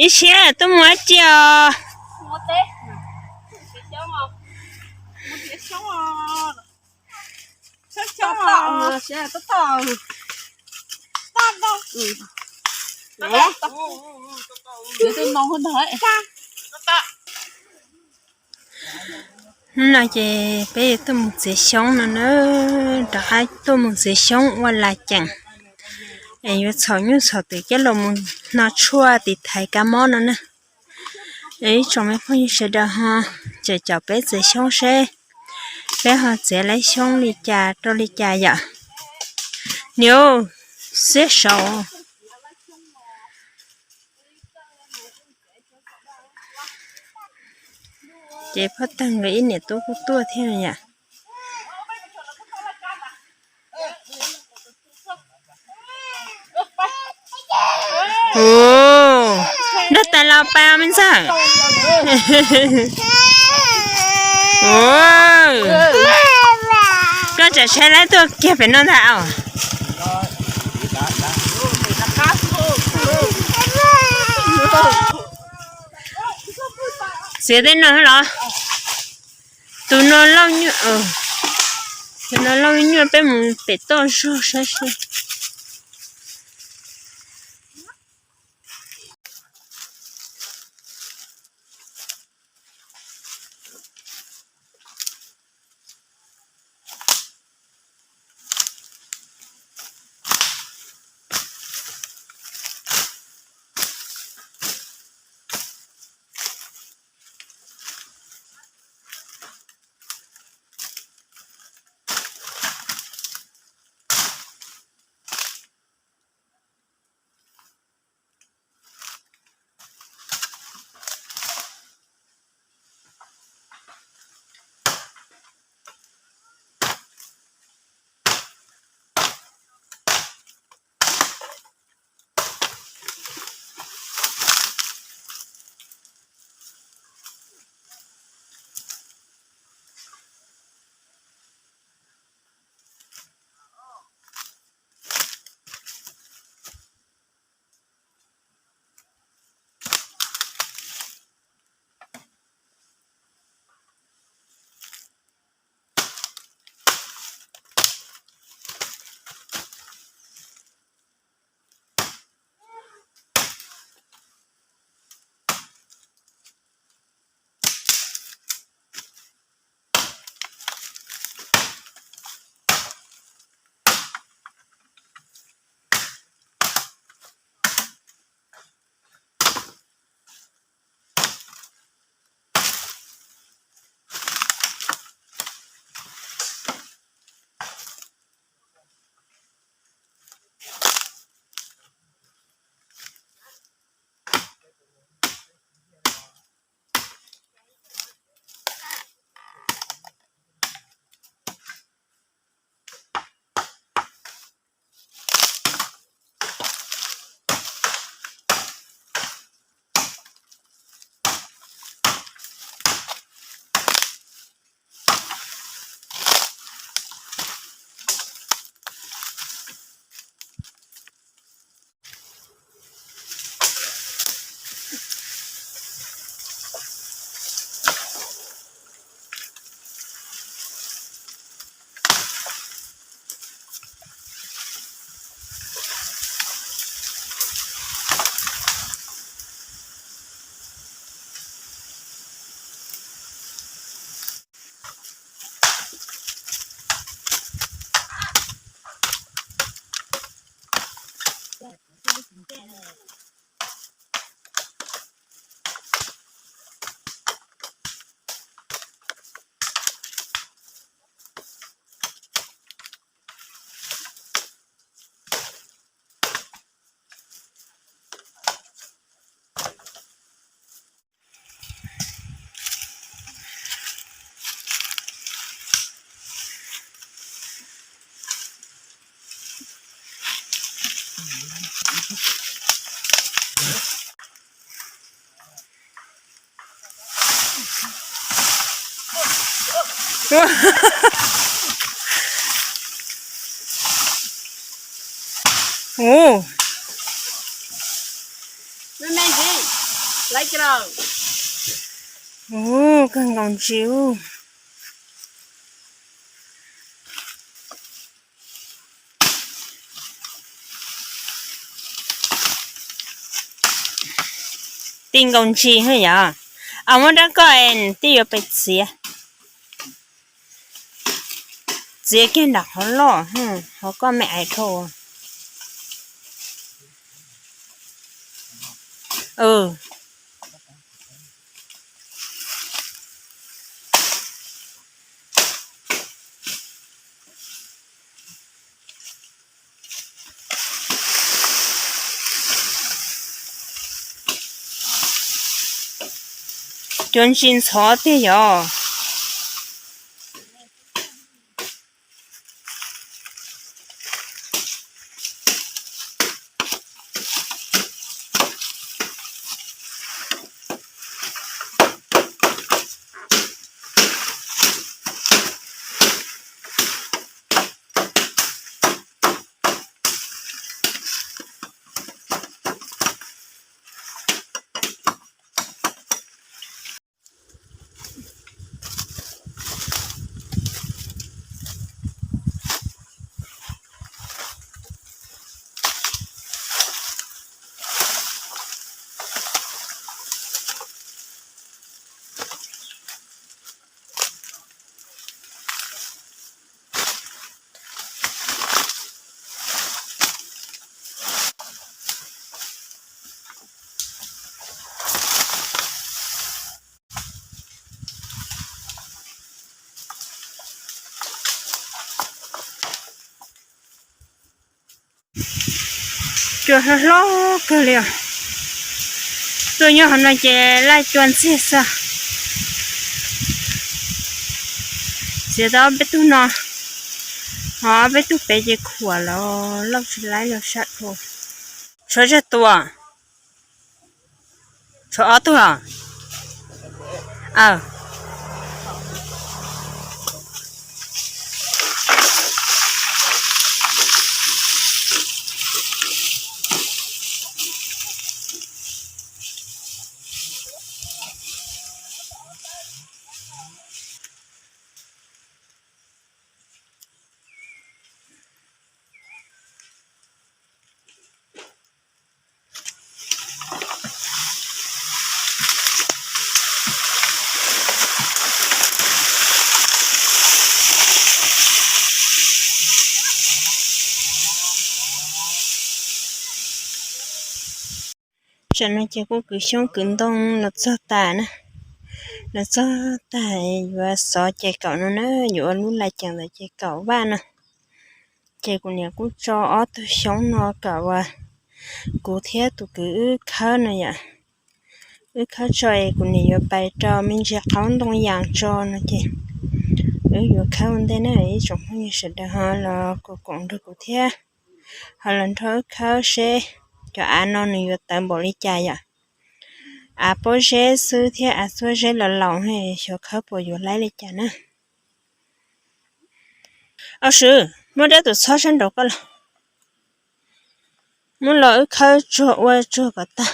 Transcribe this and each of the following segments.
Ib siab tuaj mus dab tsi os? Hnub no ces peb yuav tuaj mus txiav xyoob no na, rov qab tuaj mus txiav xyoob ua las ceem es yuav txhom nyuj txhom twm coj los mus hno tshuaj tiv thaiv kab mob no na. Ib tsoom me phooj ywg sawv daws ho tseem caum peb txiav xyoob seb peb ho txiav lawv xyoob li cas rau li cas yom. Niam, xiab saud. Ces phab tag nkawd ib niam tub kuj tuaj thiab yom. Nrog tas los pais os me ntxawg. Koj tsam saib lawv tuaj kiag pem no ntag os. Txiav tej no los? Tus no lauj nyuj, tus no lauj nyuj, peb mus pem toj zog saib seb. Ub, kawg nkaus ntsis ub. Ti nkaus ntsis yom. Au, muab rab koj es tib yuav pes txiav. Txiav kiag nram qhov loj, qhov koj me ais dhau. Cov ntsis ntxhov tiag yom. Cua hlob hlob kawg li os. Tuaj nyob hauv no ces laij cua ntxiag xwb. Txiav tau peb tug no, ho peb tug pem ces khuam los lauj tsis laib los sab dhau. Tshuav zaj tua. Tshuav ob tug los? Aw. Tsam no ces kuj kwv xyoob kwv ntoo los txog tas na. Los txog tas yuav xov ces kaum no na, yuav ua lub laj cees ntawd ces kaum vaj no. Ces kuv niam kuj tso ob tug xyoob no kom uas kuv thiab tus kwv wb khawb no yom. Wb khawb tso es kuv niam yuav pais rau me ntsis qhaub ntoo yas tso no ces wb yuav khawb ua ntej na ib tsoom phooj ywg sawv daws ho los koom koom nrog kuv thiab. Ho los nrog wb khawb seb cov av no nws yuav tawv npaum li cas yom. Av pob zeb xwb thiab av xuab zeb los laus, xyov khawb puas yuav laib li cas na. Au Swm, muab rab tus txhob sab nraud koj los. Muab los wb khawb tsuag ua tsuag kom tag.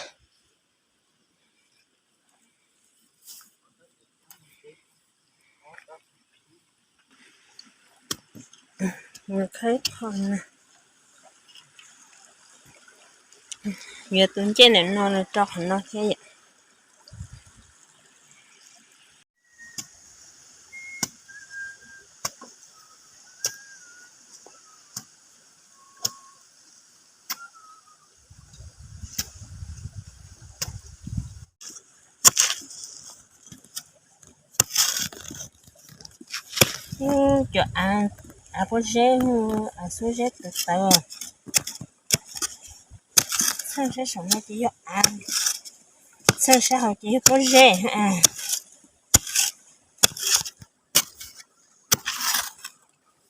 Yuav tus ncej ntawm no los rau qhov no thiab yom. Cov av pob zeb, av xuab zeb tawv tawv. Txhawj saib saum no ces yog av, txhawj saib hauv ces yog pob zeb.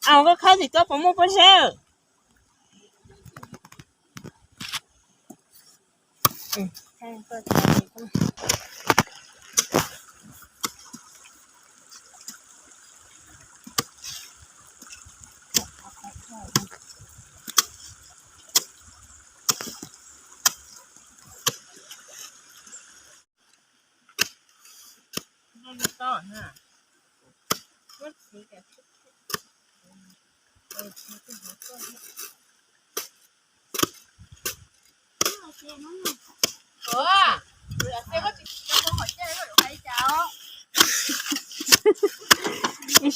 Au, koj khawb tim koj puas muaj pob zeb? Ib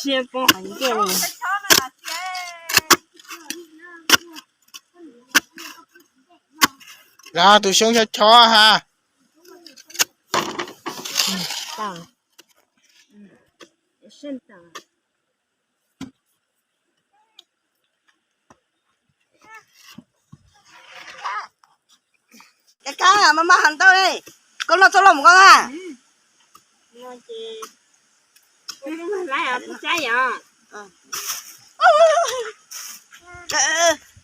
siab poob qhov ncauj li. Los tus xyoob chob chob ha. Kab kab, maj maj hais ntau li. Koj noj txoj loj mus koj na.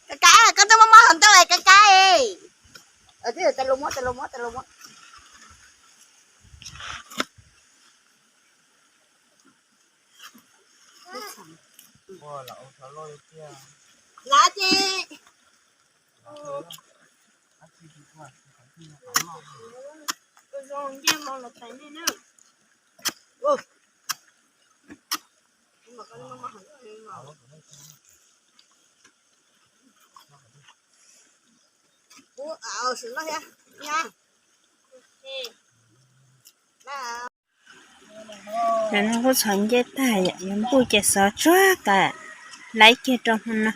Kab kab, koj twb maj maj hais ntau li kab kab. Tes lus muab, tes lus muab, tes lus muab. Lav ces Nim no kuj txhos ncej tag yom, yuav npuj ces xov tsuag tas laib kiag rau hmo no.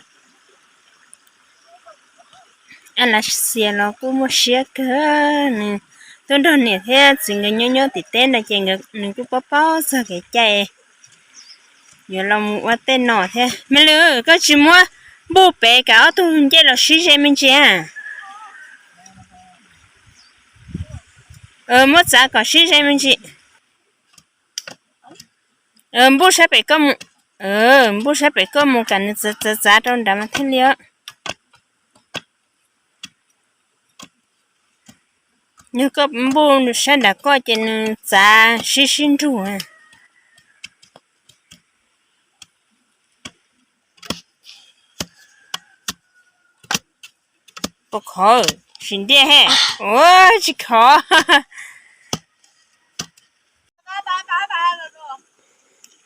Ab, lav xias los kuj muaj siab kawg, nws tuaj nrog niam thiab txiv nkawd nyob nyob tim teb no ces nws kuj paub paub txog kev cai. Yuav los mus ua tej no thiab. Me Lwm, koj tsis muab npuj pem kam ob tug ncej los sib ze me ntsis a? Muab txav kom sib ze me ntsis. Npuj sab pem koj mus, npuj sab pem koj mus kom nws txav txav txav rau nrad mas thiaj li os. Yog koj npuj sab nram koj ces nws txav sib sib nrug. Puas khov? Tsis ntiaj he. Ua tsis khov.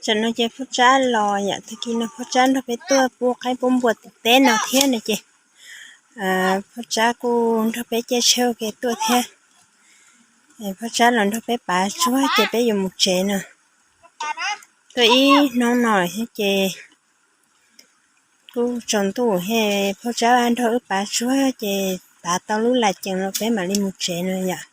Tsam no ces Phoj Tsab los yom, tag kis no Phoj Tsab nrog peb tuaj pub qaib pub npua tim teb no thiab no ces Phoj Tsab kuj nrog peb caij tsheb ua ke tuaj thiab. Phoj Tsab los nrog peb pav tsuag ces peb yuav mus tsev no. Tuaj ib hnub no thiab ces kuj tsaus ntuj thiab, Phoj Tsab nrog wb pav tsuag ces pav tau lub laj cees los peb mam li mus tsev no yom.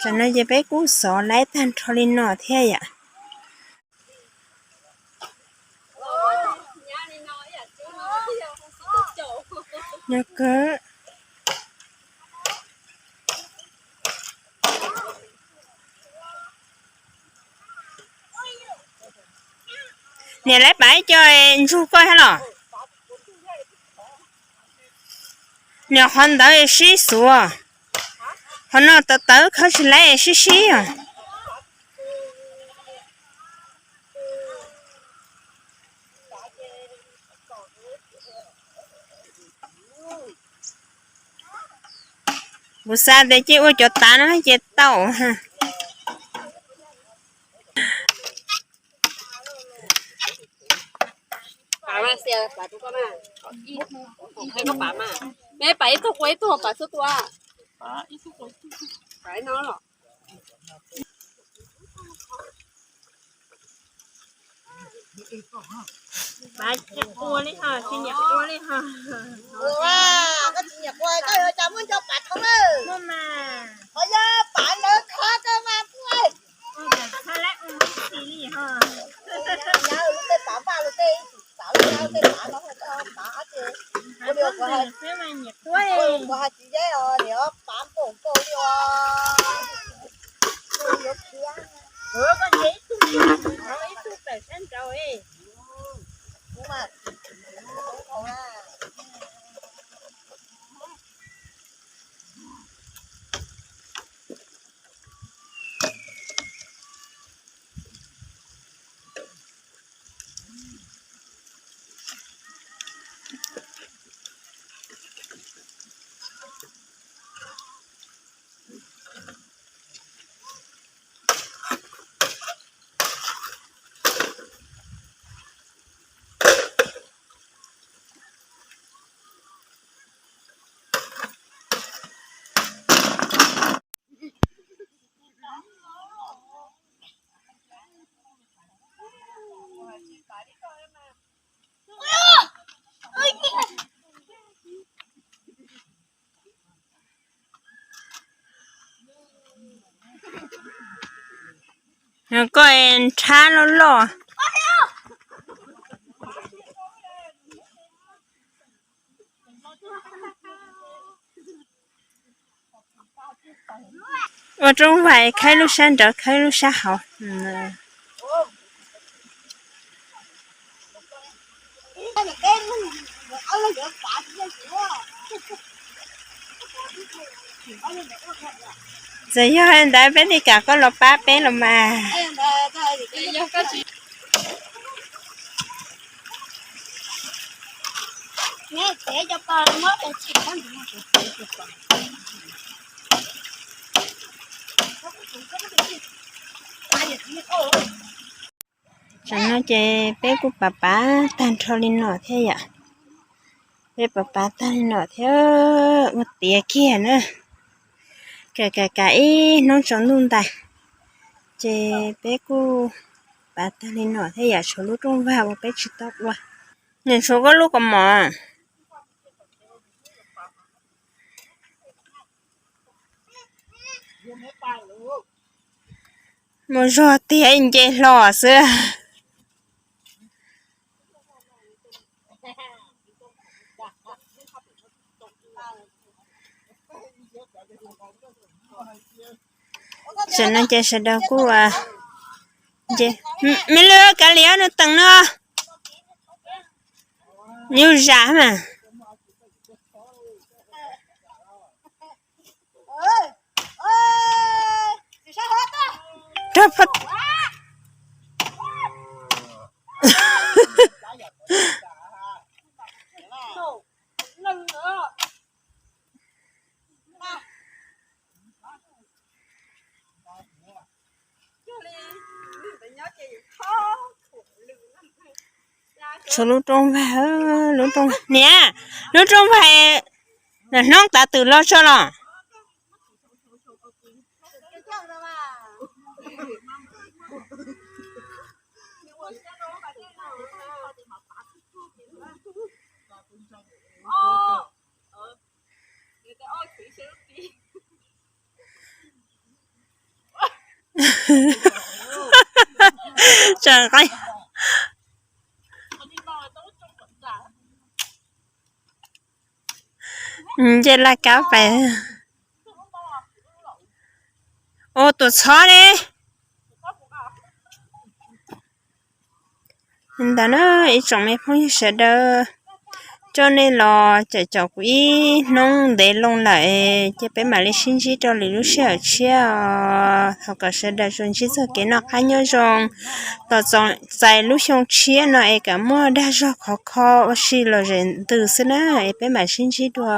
Tam no ces peb kuj xov laib tag nrho li no thiab yom. Nyob kawg. Niam, lawv pav ib co ntsug koj thiab los? Niam, qhov ntawd sib xuav, qhov no tawv tawv khawb tsis laib sib sib os. Kuv xav tias cia ua cov tav no ces tau. Pav ib tug qua ib tug, pav xub tua. Pav tsis qua li ho, tsis nyiam qua li ho. Koj tsis nyiam qua, koj yuav cas muab nco pav thoob na. Muaj mas. Qhov yog pav ntawd khov koj mas. Nyab lub tej pav vaj lub tej, xav lub nyab lub tej pav no, pav ces ua li kuv hais, kuv hais tsis yeb os, niam, pav npaum nkaus li os. Yuav khiav, ib tug tawm sab nraud. Koj nrhab loj loj. Ua rooj vag, khawb lub sab nraud, khawb lub sab hauv. Txawm yog li ntawd peb thiaj kam koj los pab peb los mas. Tam no ces peb kuj pav pav tag nrho li no thiab yom. Peb pav pav tag li no thiab, ua tiav kiag na. Kam kam kam ib hnub tsaus ntuj ntais, ces peb kuj pav tag li no thiab yom, tshuav lub rooj vag uas peb tsis tau ua. Nws tshuav koj lub kaus mom. Mus zog tiag nce hlo xwb. Tam no ces sawv daws kuj, me lwj, kav liam nws teem no, yus zam mas. Tshuav lub rooj vag, lub rooj, niam, lub rooj vag, hnoob tav twm los tso los. Tseem qeeb. Nce laj kab pais. Ua tus txhob ne. Ntawd na, ib tsoom me phooj ywg sawv daws, coj nej los caum caum kuv ib hnub ntev loo lawm, ces peb mam li sib ntsib rau lwm lub sij hawm tshiab os. Thov kom sawv daws tsuas ntsib txoj kev noj qab nyob zoo, tos txais lub xyoo tshiab no es kom muaj dag zog khov kho ua si los zem ntws xwb na, es peb mam sib ntsib dua.